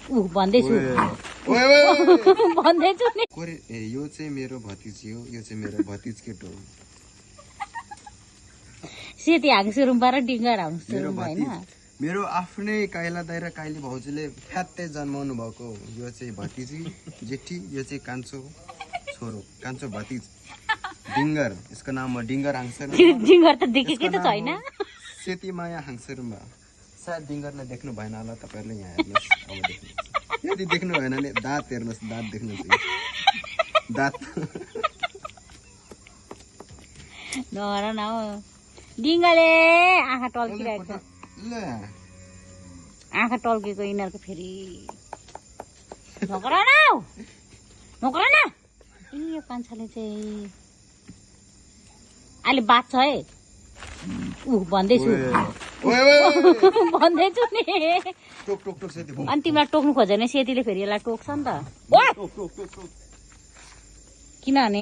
भन्दैछु भन्दैछु नि यो चाहिँ मेरो भतिजी हो यो चाहिँ मेरो भतिज केटो हो सेती हाङसुरुम्बा र डिङ्गर हाङसुरुम्बा हैन मेरो आफ्नै काइला दाइ र काइली भाउजूले फ्यात्तै जन्माउनु भएको यो चाहिँ भतिजी जेठी यो चाहिँ कान्छो छोरो कान्छो भतिज डिङ्गर यसको नाम हो डिङ्गर हाङसुरुम्बा डिङ्गर त देखेकै त छैन सेती माया हाङसुरुम्बा सायद डिङ्गरलाई देख्नु भएन होला तपाईहरुले यहाँ हेर्नुस् अब देख्नुहुन्छ यदि देख्नु भएन भने दाँत हेर्नुस् दाँत देख्नुहुन्छ दाँत नगर न डिङ्गले आँखा टल्किरहेको छ आँखा टल्केको यिनीहरूको फेरि नगर न यो कान्छाले चाहिँ अहिले बाँच्छ है भन्दैछु भन्दैछु नि अनि तिमीलाई टोक्नु खोज्यो भने सेतीले फेरि यसलाई टोक्छ नि त किनभने